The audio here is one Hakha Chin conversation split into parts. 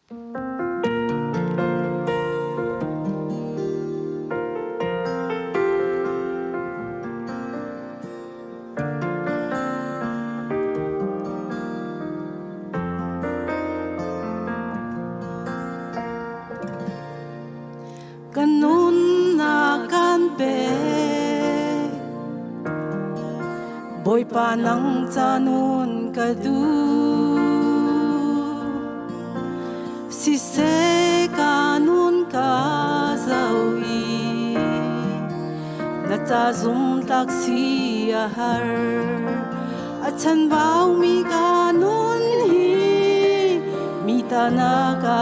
Ka nunnak kan pek. Bawipa nang ca nun ka duh. Siseh ka nun ka zoh i na ca zumtlak si a har. A chanbau mi ka nun hi mi ta na ka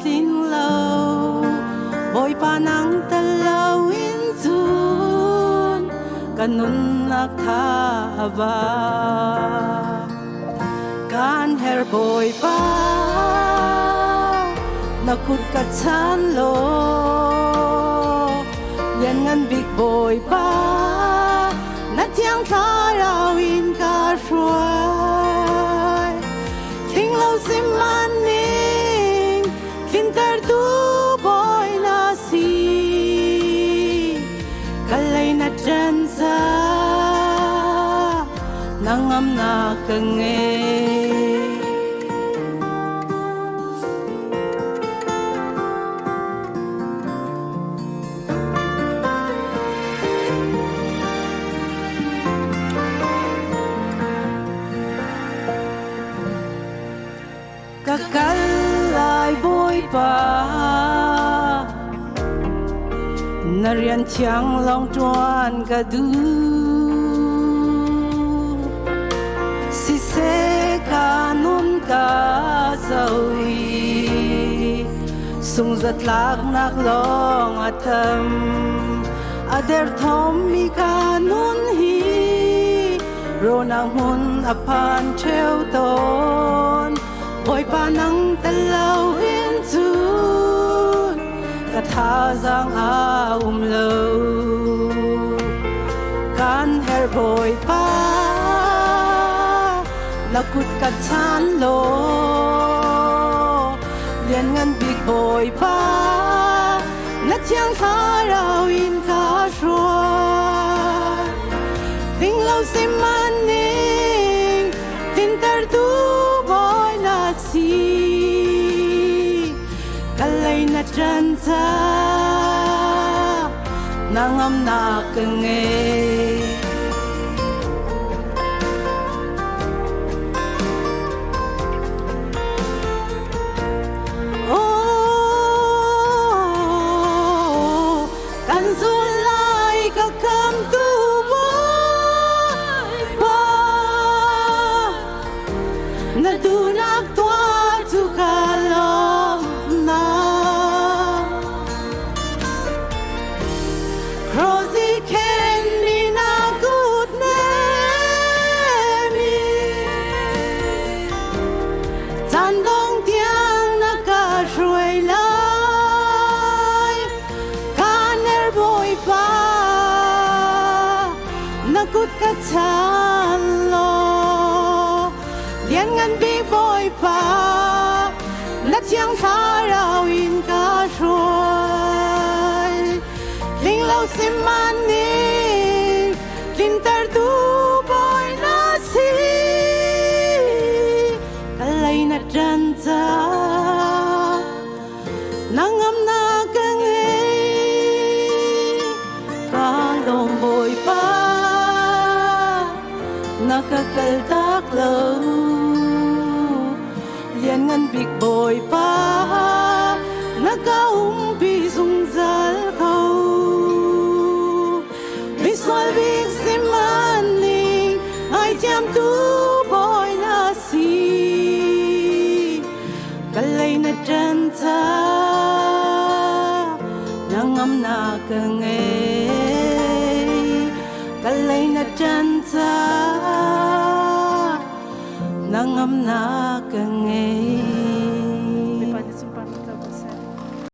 tling lo. Bawipa nang tel lo in cun ka nunnak tha a ba. Kan her Bawipa, na kut ka chan law, lianngan bik Bawipa, na thiang thlarau in ka hruai. Tling lo sihmanhning tlintertu Bawi na si. Ka lei na ṭan ca na ngamnak ka ngei. Ka kal lai Bawipa, na rian thiang lawng ṭuan ka duh. Siseh ka nun ka zo i sungzatlaknak lawng a tam. A derthawmmi ka nun hi Rawnak hmun a phan ṭheo tawn. Bawipa nang tel lo in cun ka thazaang a um lo. Kan herh Bawipa, na kut ka chan law, lianngan bik Bawipa, na thiang thlarau in ka hruai. Tinglo sihmanhning tintertu Bawi na si. Ka lei na ṭan ca na ngamnak ka ngei. Oh, kan zul lai ka khamtu Bawipa. Na duhnak tuah cu ka lawmnak. Rosie khen mi na kut nem in caan dong tiang na ka hruai lai. Ka ner Bawipa, na kut ka chan law, lianngan bik Bawipa, na thiang thlarau in ka hruai. Tling lo sihmanhning tlintertu Bawi na si. Ka lei na ṭan ca na ngamnak ka ngei. Ka lawm Bawipa, na ka kaltak lo. Lianngan bik Bawipa, na ka umpi zungzal ko. Misual bik sihmanhning ngaithiamtu Bawi na si. Ka lei na ṭan ca na ngamnak ka ngei. Ka lei na ṭan ca na ngamnak ka ngei.